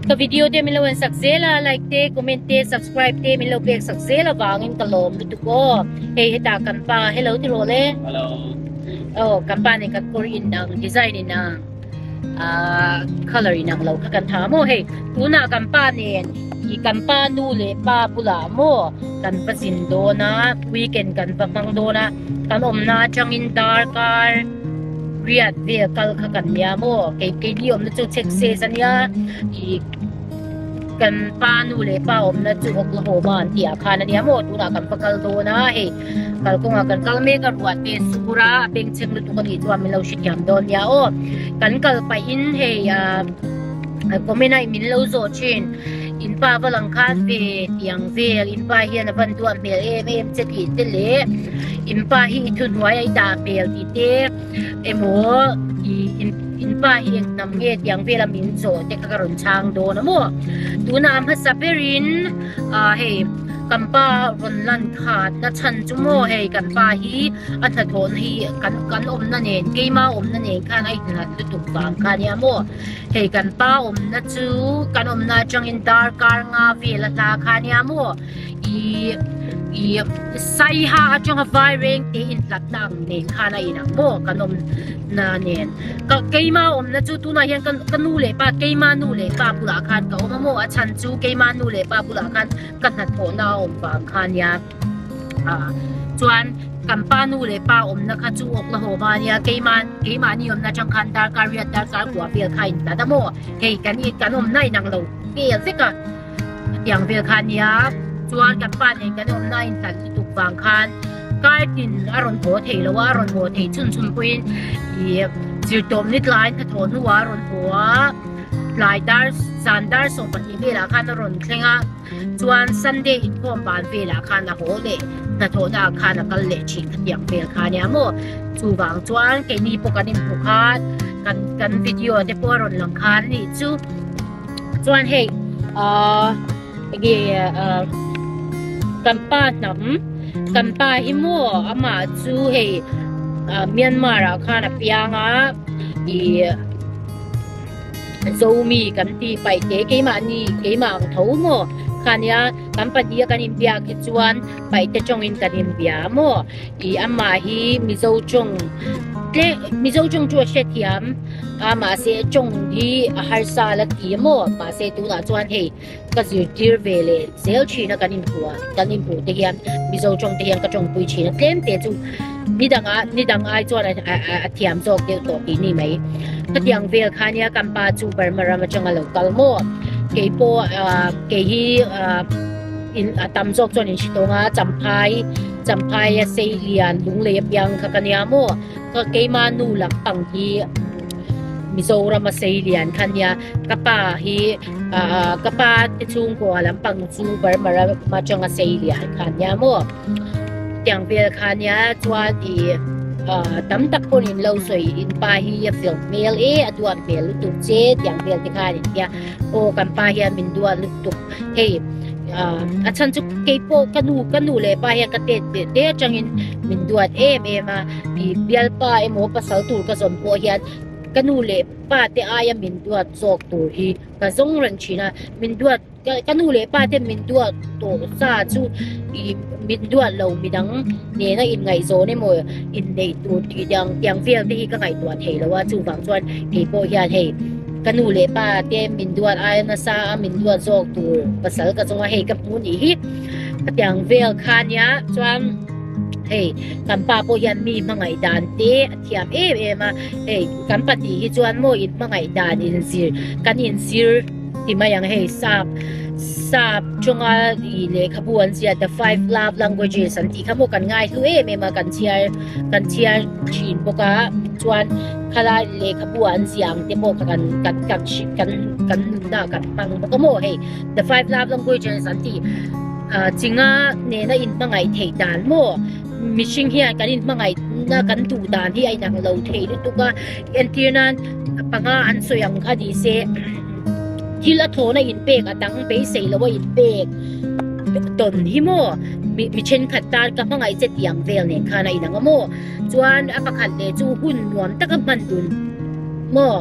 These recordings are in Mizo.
Ka video te min lo en sak zel a, like te, comment te, subscribe te min lo pek sak zel avangin ka lawm lutuk aw. Hei hetah kan pa, hello ti rawh le. Hello. Aw, kan pa nen kan kawr in ang, design in ang, ah colour in ang lo kha kan tha maw hei. Tunah kan pa nen i kan pa nu leh pa bulah maw kan va zin dawn a, weekend kan va hmang dawn a, kan awmna atangin darkar riat vel kal kha kan nia maw kei keini awmna chu chhek ses a nia ih kan pa nu leh pa awmna chu Oklahoma an tih ah khan a nia maw tunah kan va kal dawn a hei kalkawngah kan kal mek a ruah te sur a a bengchheng lutuk a nih chuan min lo hrethiam dawn nia aw kan kal pahin hei ah comment a min lo zawh thin in pa va lang khan ve tih ang vel in pa hian a van duat hmel em em che tih te leh in pa hi i thuhnuai a i dah hmel tih te emaw ih in in pa hi eng hnam nge tih ang vela min zawh te kha ka rawn chhang dawn a maw tunah a hmasa berin ah hei kan pa rawn lan khat na chhan chu maw hei kan pa hi a hnathawhna hi kan kan awmna nen keima awmna nen khan a inhlat lutuk vang kha ania maw. Hei kan pa awmna chu kan awmna atangin darkar nga vel a hla kha ania maw ih ih saiha atanga vai reng te inhlatna ang nen khan a inang maw kan awmna nen ka keima awmna chu tunah hian ka ka nu leh pa keima nu leh pa bulah khan ka awm a maw a chhan chu keima nu leh pa bulah khan ka hnathawhna a awm vang kha ania. Ah chuan kan pa nu leh pa awmna kha chu Oklahoma ania keima keimahni awmna atang khan darkar riat darkar kua vel kha a inhlat a maw hei kan i kan awmna inang lo vel vek a tiang vel kha ania chuan kan pa nen kan awmna a inhlat lutuk vang khan kar tin a rawn haw thei lo a a rawn haw thei chhun chhun pawhin ih zirtawp ni tlai hnathawh hnuah a rawn haw a tlai dar zan dar 12 velah khan a rawn thleng a. Chuan Sunday inkhawm ban velah khan a haw leh hnathawhna ah khan a kal leh thin a tiang vel kha ania maw. Chuvang chuan keini pawh kan inhmu khan kan kan video te pawh a rawn lang khan a nih chu. Chuan hei ahh enge ahh kan pa hnam kan pa hi maw amah chu hei ah Myanmar ah khan a piang a ih Zomi kan ti paih te keimahni keimah ang tho maw khania kan pahnih a kan inbiak hi chuan paih te tawngin kan inbia maw ih amah hi Mizo tawng tle Mizo tawng chu a hrethiam a mahse tawng hi a harsa la ti maw mahse tunah chuan hei ka zirtir ve leh zel thin a kan inhmuh kan inhmuh te hian Mizo tawng te hian ka tawngpui thin a tlem te chu ni danga ni dang ai chuan a thiam zawk deuh tawh tih ni mai khatiang vel kha nia kan pa chu Burma ram atanga lo kal maw kei pawh kei hi in a tam zawk chuan in hre tawng a champhai champhai a sei lian lunglei apiang kha ka nia maw ka keima nu lampang hi Mizoram a sei lian kha nia ka pa hi ah ka pa te chhungkua lampang chu Burma ram atanga sei lian kha nia maw tiang vel kha nia chuan ih ah tam tak pawhin in lo sawi in pa hi a fel hmel e a duat hmel lutuk che tiang vel te khan in tia aw kan pa hian min duat lutuk hei ah a chhan chu keipawh ka nu ka nu leh pa hian ka tet ve te atangin min duat em em a ih bialpa emaw pasal tur ka zawm pawh hian ka nu leh pa te aia min duat zawk tur hi ka zawng reng thin a min duat ka nu leh pa te min duat tawh sa chu ih min duat lo midang nena inngaihzawn emaw inneih tur tih dang tiang vel te hi ka ngaihtuah thei lo a chuvang chuan kei pawh hian hei ka nu leh pa te min duat aia nasa a min duat zawk tur pasal ka zawng a hei ka hmu nih hi ka tiang vel kha nia chuan hei kan pa pawh hian mi hmangaih dan te a thiam em em a hei kan pahnih hi chuan maw in hmangaih dan inzir kan inzir ti mai ang hei sap sap tawnga ih lehkhabu an ziah the five love languages an tih kha maw kan ngai hlu em em a kan chhiar kan chhiar thin bawk a chuan khalai lehkhabu an ziah ang te pawh kha kan kan kan kan kan nunna kan hmang bawk a maw hei the five love languages an tih ah chinga nena inhmangaih theih dan maw mihring hian kan inhmangaih na kan duh dan hi a inang lo thei lutuk a entir nan panga an sawi ang kha ni se thil a thawhna inpek a dang beisei lo a inpek tawn hi maw mi mi thenkhat tan ka hmangaih che tih ang vel nen khan a inang a maw chuan a pakhat leh chu hun nuam taka hman dun maw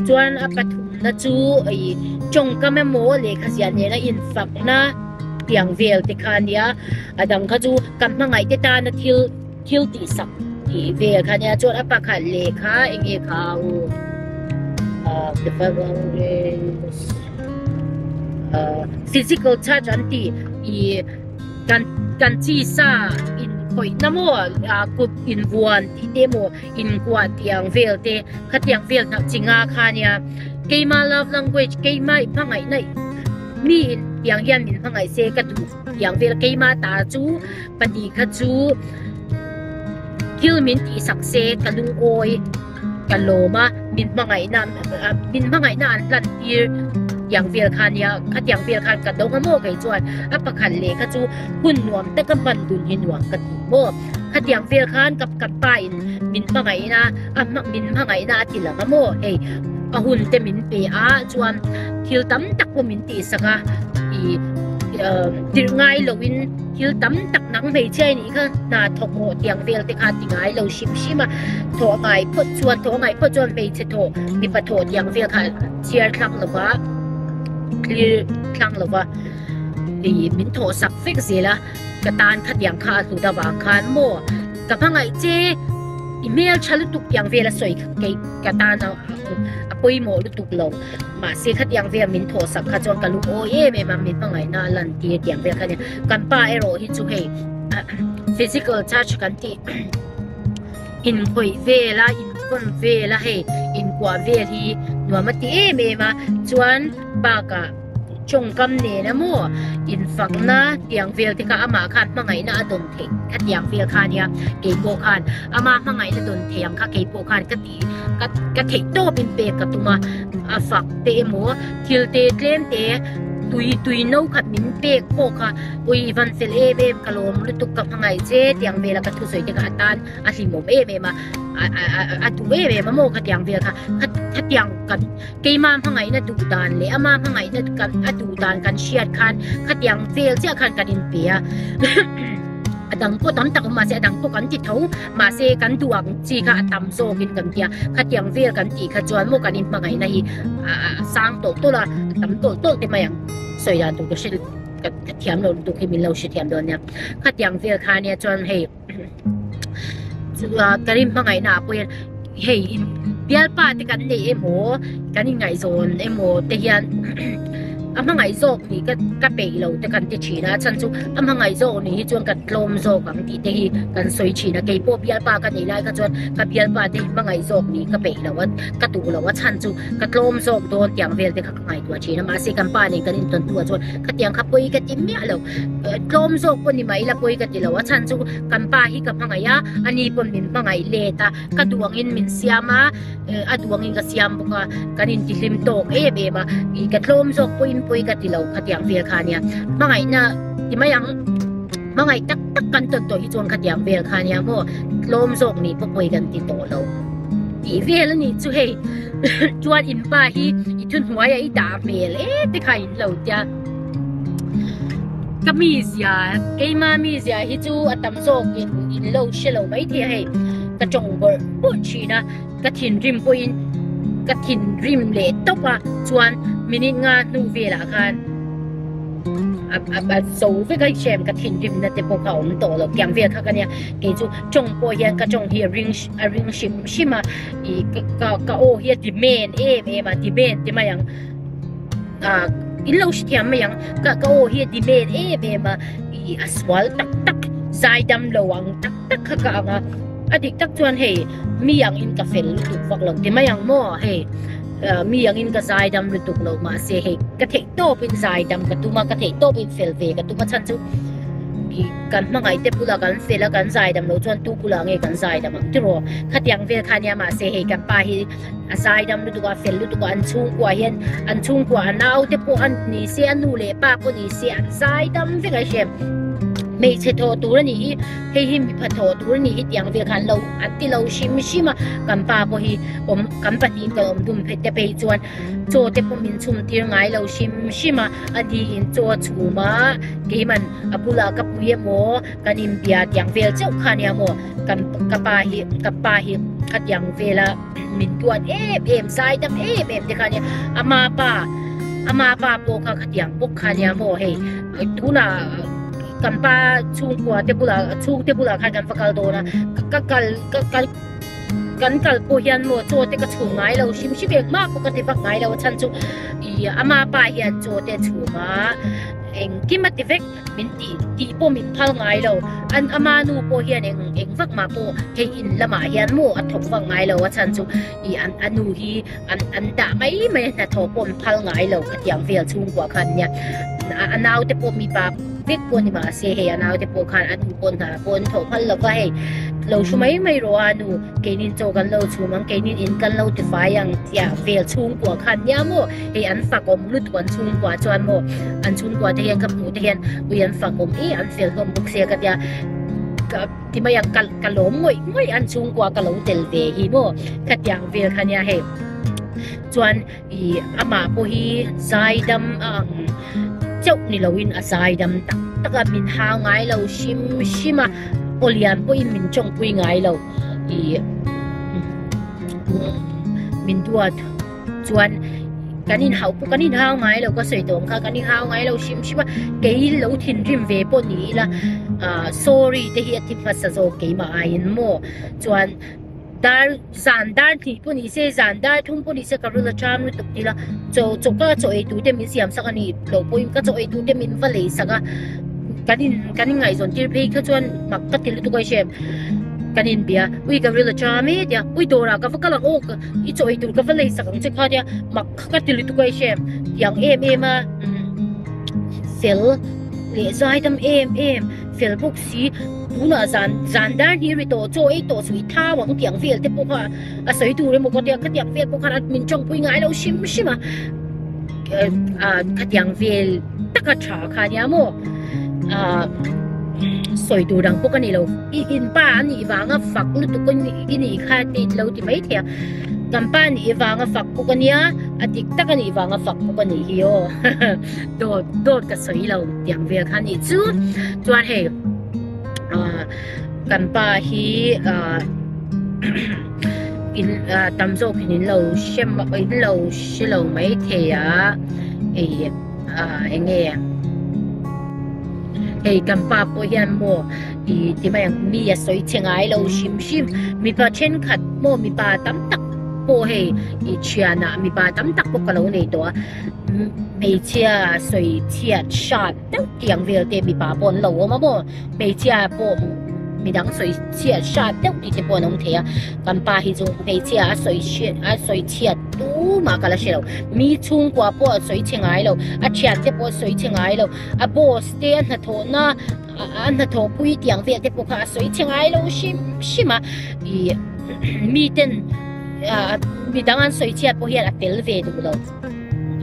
chuan a pathum. lawmna chu ih tawngkam emaw lehkha ziah nena infakna tiang vel te kha a nia, a dang kha chu kan hmangaih te tana thil thil tih sak tih vel kha a nia chuan a pakhat lehkha eng nge kha u ah the ah physical touch an tih ih kan kan chi sa inkhawihna maw ah kut invuan tih te emaw inkuah tiang vel te khatiang vel hnah chi nga kha nia keima love language keima i hmangaihna mi in tiang hian min hmangaih se ka duh tiang vel keima ta chu pahnih kha chu thil min tihsak se ka lungawi ka lawm a min hmangaihna min hmangaihna an hlan tir tiang vel kha nia khatiang vel khan ka dawng a maw kei chuan a pakhat leh kha chu hun nuam taka hman dun hi nuam ka ti maw. Khatiang vel khan ka ka pa in min hmangaihna a hma min hmangaihna a ti lang a maw hei a hun te min pe a chuan thil tam tak pawh min tihsak a ih tirh ngai lo in thil tam tak nang hmeichhia i nih kha hna thawk rawh tiang vel te kha a ti ngai lo hrim hrim a thawh ngai phawt chuan thawh ngai phawt chuan hmeichhe thawh mipa thawh tiang vel kha chhiar thlang lo va thlir thlang lo va ih min thawh sak vek zel a. Ka tan khatiang kha a hlut avang khan maw ka hmangaih che i hmel tha lutuk tiang vel a sawi kei ka tan a a pawimawh lutuk lo mahse khatiang vel min thawh sak kha chuan ka lungawi em em a min hmangaihna a lan tir tiang vel kha nia kan pa erawh hi chu hei physical touch kan tih inkhawih vel a inkhawm vel a hei inkuah vel hi nuam a ti em em a chuan bakah. Tawngkam nena maw infakna tiang vel te kha amah khan hmangaihna a dawn theih kha tiang vel kha ania keipawh khan ama hmangaihna dawn theih ang kha keipawh khan ka ti ka ka theih tawp in pek ka tum a a fak te emaw thil te tlem te tui tui no khat min pek pawh kha ui i van fel em em ka lawm lutuk ka hmangaih che tiang vela ka thusawi te kha a tan a hlimawm em em a a duh em em a maw kha tiang vel kha khatiang kan Keimah hmangaihna duh dan leh ama hmangaihna kan a duh dan kan hriat khan khatiang vel chiah khan kan inpe a, a dang pawh tam tak awm mahse a dang pawh kan ti tho mahse kan duh ang chi kha a tam zawkin kan tia khatiang vel kan tih kha chuan maw kan inhmangaihna hi a sang tawlh tawlh a, a tam tawlh tawlh te mai ang sawi dan tur ka hre ka thiam lo lutuk hi min lo hrethiam dawn nia khatiang vel kha nia chuan hei. Ka rin hmangaihna ah pawh hian hei in bialpa te kan nei emaw kan inngaihzawn emaw te hian a hmangaih zawk nih ka ka peih lo te kan ti thin a chhan chu a hmangaih zawk nih hi chuan kan tlawm zawk ang tih te hi kan sawi thin a keipawh bialpa ka nei lai kha chuan ka bialpa te hi hmangaih zawk nih ka peih lo a ka duh lo a chhan chu ka tlawm zawk dawn tiang vel te kha ka ngaihtuah thin a mahse kan pa nen kan intawn hnuah chuan khatiang kha pawi ka ti miah lo. Tlawm zawk pawh ni mai la pawi ka ti lo a chhan chu kan pa hi ka hmangaih a ani pawn min hmangaih let a ka duh angin min siam a a duh angin ka siam bawk a kan intihlim tawk em em a ih ka tlawm zawk pawhin pawi ka ti lo khatiang vel kha ania hmangaihna ti mai ang hmangaih tak tak kan tawn tawh hi chuan khatiang vel kha ania maw tlawm zawk nih pawh pawi kan ti tawh lo tih vel a nih chu hei chuan in pa hi i thuhnuai a i dah hmel em te kha in lo tia. Ka mizia keima mizia hi chu a tam zawk in in lo hre lo mai thei a hei ka tawng bawrh bawrh thin a ka thinrim pawhin ka thinrim leh tawp a chuan minute nga hnu velah khan a a zo vek a hrem ka thinrim na te pawh kha a awm tawh lo tiang vel kha ka nia kei chu tawng pawh hian ka tawng hi a ring a ring hrim hrim a ih ka ka aw hi a ti men em em a ti men ti mai ang. Ah in lo hrethiam mai ang ka ka aw hi a ti vel em em a ih a sual tak tak zai dam lo ang tak tak kha ka ang a a dik tak chuan hei mi ang in ka fel lutuk vak lo ti mai ang maw hei ah mi ang in ka zai dam lutuk lo mahse hei ka theih tawp in zai dam ka tum a ka theih tawp in fel ve ka tum a chhan chu ih kan hmangaih te bulah kan fel a kan zai dam loh chuan tu bulah nge kan zai dam ang tiraw khatiang vel kha nia mahse hei kan pa hi. A zaidam lutuk a, fel lutuk a, an chhungkua hian an chhungkua a naute pawh an ni se, a nu leh pa pawh ni se an zaidam vek a hre. Hmeichhe thawh tur a nih hi, hei hi mipa thawh tur a nih hi tiang vel kha an lo an ti lo hrim hrim a, kan pa pawh hi awm kan pahnihin kan awm dun phet te phei chuan chaw te pawh min chhum tir ngai lo hrim hrim a, a ni in chaw a chhum a, keiman a bulah ka pui emaw kan inbia tiang vel chauh kha ania maw kan ka pa hi ka pa hi khatiang vela min duat em em zai dam em em te kha ania ama pa ama pa pawh kha khatiang bawk kha ania maw hei tunah kan pa chhungkua te bulah chhungte bulah khan kan va kal dawn a ka kal ka kal kan kal pawh hian maw chaw te ka chhum ngai lo hrim hrim engmah pawh ka ti vak ngai lo a chhan chu ih ama pa hian chaw te a chhum a engkim a ti vek. Min tih tih pawh min phal ngai lo. An ama nu pawh hian eng eng vak mah pawh hei in lamah hian maw a thawk vak ngai lo a chhan chu ih an a nu hi an an dah mai mai a hnathawh pawh an phal ngai lo khatiang vel chhungkua khan nia a naute pawh mipa vek pawh ni mahse hei a naute pawh khan a nu pawh hna pawh an thawh phal lo va hei lo hru mai mai rawh a nu keinin chaw kan lo chhum ang keinin in kan lo tifai ang tia vel chhungkua khan nia maw. Hei an fak awm lutuk an chhungkua chuan maw an chhungkua te hian ka hmuh te hian ui an fak awm ih an fel hlawm bawk sia ka tia ka ti mai ang ka ka lawm ngawih ngawih an chhungkua ka lo tel ve hi maw khatiang vel kha nia hei chuan ih amah pawh hi zaidam a ang chauh ni loin a zaidam tak tak a min hau ngai lo hrim hrim a aw lian pawhin min tawngpui ngai lo ih min duat. Chuan kan inhauh pawh kan inhau ngai lo ka sawi tawh ang kha kan inhau ngai lo hrim hrim a kei lo thinrim ve pawh ni ila ah sorry te hi a ti hmasa zawk keimah aiin maw chuan dar zan dar hnih pawh ni se zan dar thum pawh ni se ka ril a ṭam lutuk tila chaw chaw ka chaw ei tur te min siam sak a ni loh pawhin ka chaw ei tur te min va lei sak a kan in kan inngaihzawn tir phei kha chuan mak ka ti lutuk a i hre kan inbia ui ka ril a ṭam e tia ui dawrah ka va kal ang aw. I chaw ei tur ka va lei sak ang che kha nia mak kha ka ti lutuk a i hre tiang em em a fel leh zaidam em em fel bawk si tunah zan zan dar hnih ri tawh chaw ei tawh chu i thau ang tiang vel te pawh kha a sawi tur emaw ka tia khatiang vel pawh khan a min tawngpui ngai lo hrim hrim a ah khatiang vel taka tha kha nia maw ah sawi tur dang pawh ka ni lo i inpa a nih vanga fak lutuk i nih kha tih lo ti mai thei a kan pa nih vanga fak bawk a nia a dik tak a nih vanga fak bawk a nih hi aw dawt dawt ka sawi lo tiang vel kha nih chu chuan hei ah kan pa hi ah in ah tam zawk in in lo hre in lo hre lo mai thei a hei ah eng nge hei kan pa pawh hian maw I ti mai ang, mi a sawi che ngai lo hrim hrim. Mipa thenkhat maw mipa tam tak pawh hei i thianah mipa tam tak pawh ka lo nei tawh a, hmeichhia sawi chhiat hrat deuh tih ang vel te mipa pawh an lo awm a maw, hmeichhia pawh midang sawi chhiat hrat deuh tih te pawh an awm thei a, kan pa hi chu hmeichhia a sawi hriat a sawi chhiat tumah ka la hre lo, mi chhungkua pawh a sawi chhe ngai lo, a thian te pawh a sawi chhe ngai lo, a boss te a hnathawhna. A hnathawh pui tiang vel te pawh kha a sawi chhe ngai lo hrim hrim a, ih miten midang an sawi chhiat pawh hian a tel ve duh lo,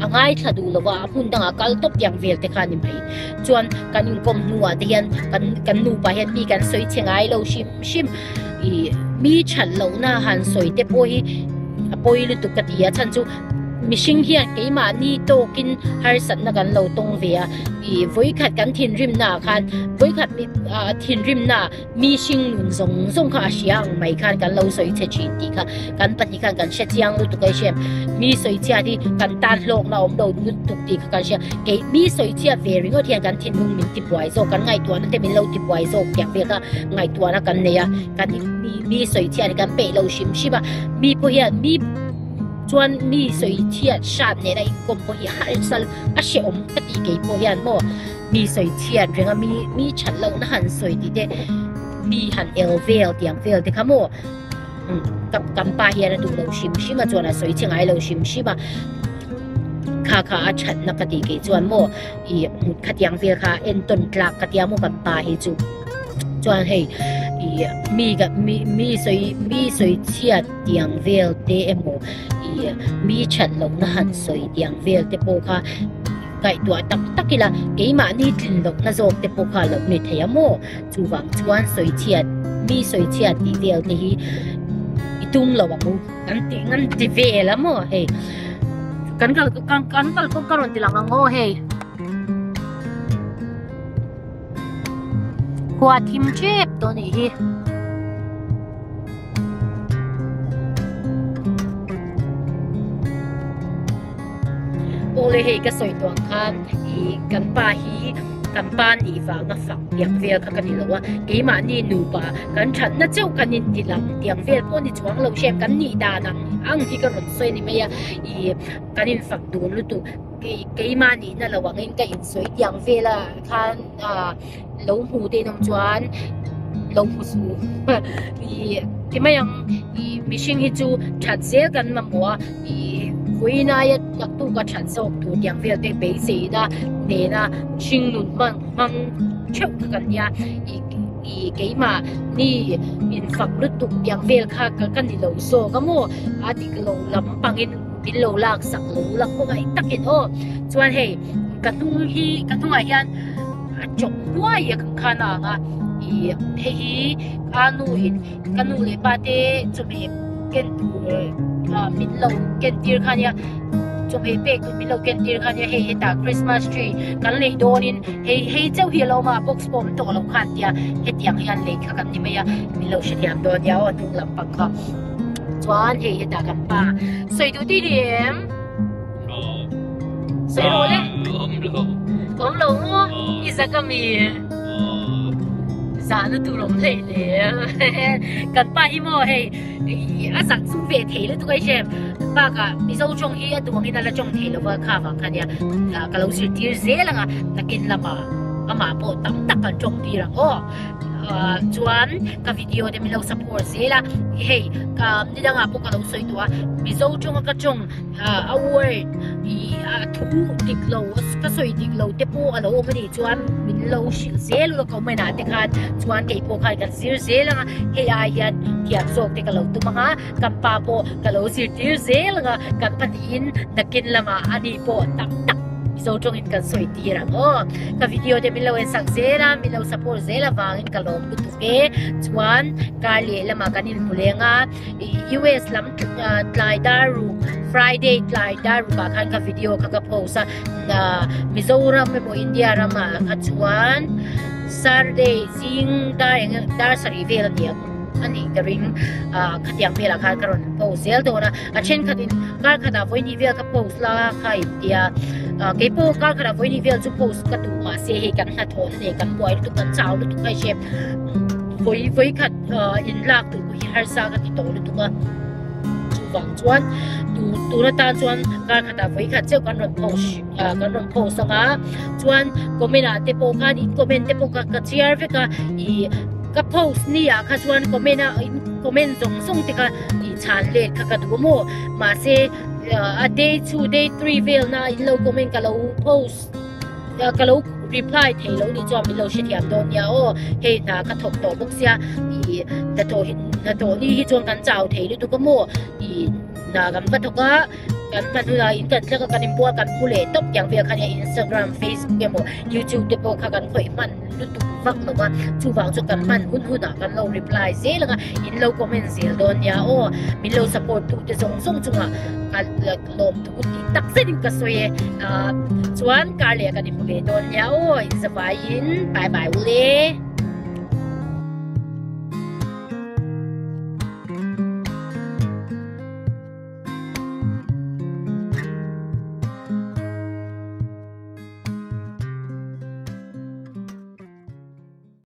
a ngaithla duh lo a, a hmun dangah kal tawp tiang vel te kha a ni mai. Chuan kan inkawm hnuah te hian kan kan nupa hian mi kan sawi chhe ngai lo hrim hrim, ih mi that lohna han sawi te pawh hi a pawi lutuk ka ti a, chhan chu mihring hian keimahni tawkin harsatna kan lo tawng ve a. Ih vawikhat kan thinrimna ah khan vawikhat mi ah thinrimna mi hring nun zawng zawng kha a hria ang mai khan kan lo sawi chhe thin tih kha kan pahnih khan kan hre chiang lutuk a i hriat mi sawi chhiat hi kan tan hlawkna awm lo lutuk tih kha kan hria kei mi sawi chhiat ve ringawt hian kan thinlung min ti buai zawk kan ngaihtuahna te min lo ti buai zawk tiang vel kha ngaihtuahna kan nei a kan mi mi sawi chhiat hi kan peih lo hrim hrim a mi pawh hian mi chuan mi sawi chhiat hrat nena inkawm pawh hi a harsal A hrehawm ka tih kei pawh hian maw mi sawi chhiat reng a mi mi that lohna han sawi tih te mi han el vel tiang vel te kha maw ka kan pa hian a duh lo hrim hrim a chuan a sawi chhe ngai lo hrim hrim a kha kha a thatna ka tih kei chuan maw ih khatiang vel kha entawn tlak ka tia maw kan pa hi chu chuan hei ih mi ka mi mi sawi mi sawi chhiat tiang vel te emaw ih mi that lohna han sawi tiang vel te pawh kha. Ngaihtuah tak tak ila keimahni tlin lohna zawk te pawh kha a lo ni thei a maw? Chuvang chuan sawichhiat, mi sawichhiat tih vel te hi i tum lo ang u kan tih ngan ti vel a maw hei. Kan kal kan kan kal pawh ka rawn ti lang ang aw hei. Khua thim tep tawh a nih hi. Awle hei ka sawi tawh ang khan ih kan pa hi kan pa nih vanga fak tiang vel kha ka ni lo a, keimahni nupa kan thatna chauh kan inti lang tiang vel pawh ni chuang lo hriat kan nih dan ang ang hi ka rawn sawi a ni mai a, ih kan infak dun lutuk kei keimah nihna lo angin ka insawi tiang vela khan ah lo hmu te in awm chuan lo hmu su ih ti mai ang ih mihring hi chu that zel kan mamawh a ih vawiin aia naktuk a that zawk tur tiang vel te beiseina nena hring nun hman hmang theuh kha kan nia ih ih keimah ni infak lutuk tiang vel kha ka ni lo zawk a maw a dik lo lampangin min lo lak sak lo la khawngaih takin aw chuan hei ka hnung hi ka hnungah hian a chawk nuai a kan khan a ang a ih hei hi ka nu in ka nu leh pa te chawhmeh ken tur ah min lo ken tir kha ania chawhmeh pek tur min lo ken tir kha ania hei hetah christmas tree kan lei dawnin hei hei chauh hi a lo awm a box pawh a awm tawh lo khan tia hetiang hian lei kha kan ni mai a min lo hrethiam dawn nia aw a hnung lampang kha chuan hei hetah kan pa sawi duh tih ni em? Sawi rawh le. Awm lo. Awm lo maw? I zak a mi? Zahna tur awm hlei le. Kan pa hi maw hei a zak chu ve thei lutuk a i hre. Bakah Mizo tawng hi a duh angin a la tawng thei lova kha vang kha nia ka lo zirtir zel anga nakin lamah amah pawh tam tak kan tawng tir ang aw. Chuan ka video te min lo support zel a hei ka ni dangah pawh ka lo sawi tawh a Mizo tawnga ka tawng a word ih a thu dik lo ka sawi dik lo te pawh a lo awm a nih chuan min lo hrilh zel ula comment ah te khan chuan kei pawh khan kan zir zel ang a hei ai hian thiam zawk te ka lo tum ang a kan pa pawh ka lo zirtir zel ang a kan pahnihin nakin lamah a ni pawh tak tak Mizo tawngin kan sawi tir ang aw ka video te min lo en sak zel a min lo support zel avangin ka lawm lutuk e chuan kar leh lamah kan inhmu leng a. US lam tlai dar ruk Friday tlai dar ruk ah khan ka video kha ka post a Mizoram emaw India ram ah kha chuan Saturday zing dar eng dar sarih vel a ni ang a nih ka ring khatiang velah khan ka rawn post zel dawn a a thenkhat in kar khatah vawihnih vel ka post la kha in tia keipawh kar khatah vawihnih vel chu post ka duh mahse hei kan hnathawhna nen kan buai lutuk kan chau lutuk a hei vawi vawikhat in lak tur pawh hi harsa ka ti tawh lutuk a chuvang chuan tu tun atan chuan kar khatah vawi khat chauh kan rawn post ah kan rawn post ang a chuan comment ah te pawh khan in comment te pawh kha ka chhiar vek a ih ka post ni ah kha chuan comment a in comment zawng zawng te kha ih chhan let kha ka duh a maw mahse a day two day three vel na in lo comment ka lo post. Ka lo reply thei lo nih chuan min lo hrethiam dawn nia aw, hei hna ka thawk tawh bawk sia ih hnathawh hi hnathawh ni hi chuan kan chau thei lutuk a maw ih hna kan va thawk a kan hman hunah in kan thleng a kan inbual kan hmu leh tawp tiang vel kha nia Instagram Facebook emaw YouTube te pawh kha kan khawih hman lutuk vak lo a chuvang chu kan hman hun hunah kan lo reply zel ang a in lo comment zel dawn nia aw min lo support tu te zawng zawng chungah ka lawm thu tih tak zetin ka sawi e chuan kar leh kan inhmu ve dawn nia aw inzavaiin bye bye ule.